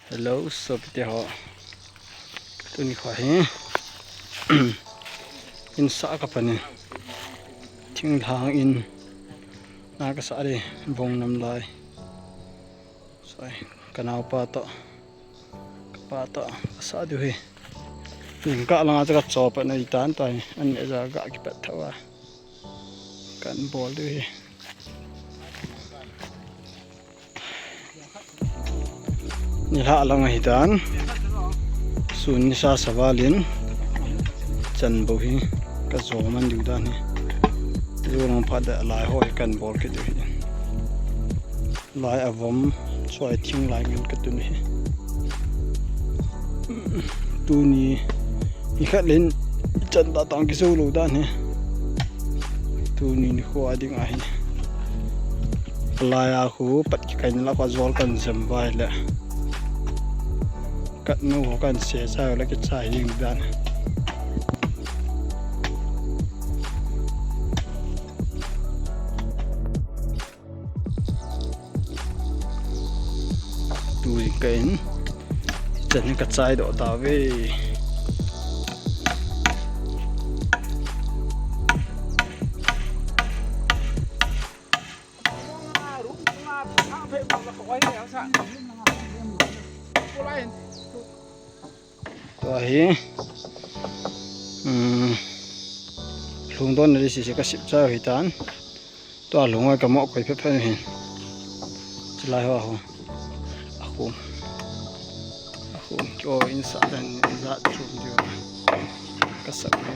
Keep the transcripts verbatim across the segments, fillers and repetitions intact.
Hello, sopite ho. Tuni kho hi. In sa ka panin. Thinglhang in. Na ka sa ri bong nam lai. Soi, ka naopa to. Ka pa to. Ka sa diu hi. Ning ka langa cha ka cho pa na i tan tai. An ne ja ga ki pat thawa. Kan bol diu hi. Nilhah lang ahi tan. Sun nisa savalin. Chan bou hi. Ka jo man diu dan hi. Ju lang phat da lai ho hi kan bol kit diu hi. Lai avom, soi thing lai ngen ka tun hi. Tuni, ni khat len, chan ta tang kisu lo dan hi. Tuni nikho a ding ahi. Lai a khu, pat kikai na la khu jol kan sem vai le. Kat nu ho kan se sa la kichai ding dan. Tui ka in. Chan ka chai doh ta ve. Tua hi. Um, lhung don na di sisi ka sip chai hi tan. Tua lhung ai ka mo koi phe phe hin. Chilai ho ho. A khum. A khum kyo in sa dan in za chum diu. Ka sa ni.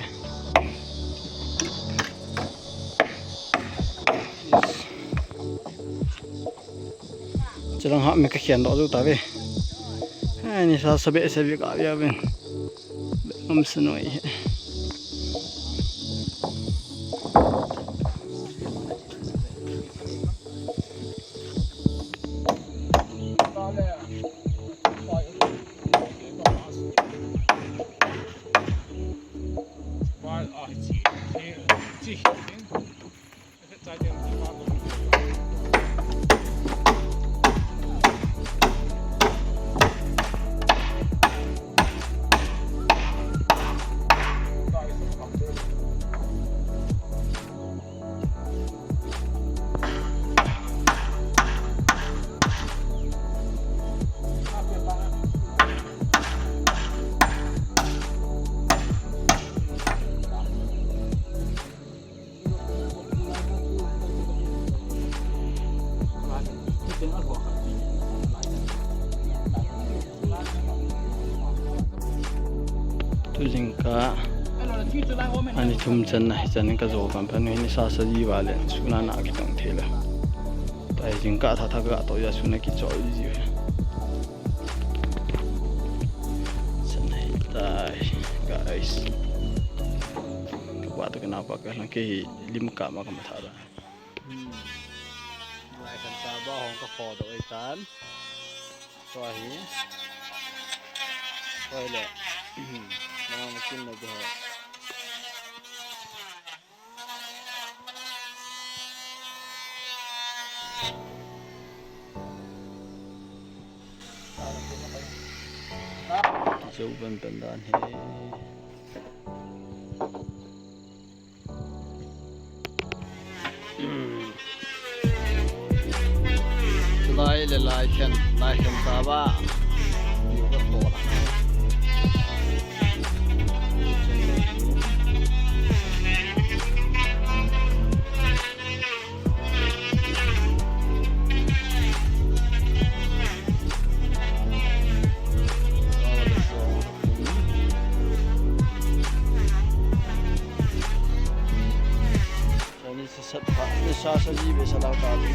Chilang ha me ka khian doh ju ta ve. Ai, ni sa sa be se ve ka ve ve. Be ngam sa noi. Tu jingkah ani thum channa hi chan ka jo pan pan ni sa sa ji va le suna na ki tong thei la. Tai jingkah tha tha ka to ya suna ki cho ji. Chan hi tai, guys. Ka pa to ka naopa ka lang ke lim ka ma ka ma tha da. Hmm. Lai khan sa ba hong ka pho doh ai tan. Tua hi. Tua hi le. Hmm. Na ma kin na jo. Kijou pen pen dan hi. Lai le lai khen, lai khen ta ba. Yu ka ko la. Ni sa sa, ni sa sa ji be sa la ka ni.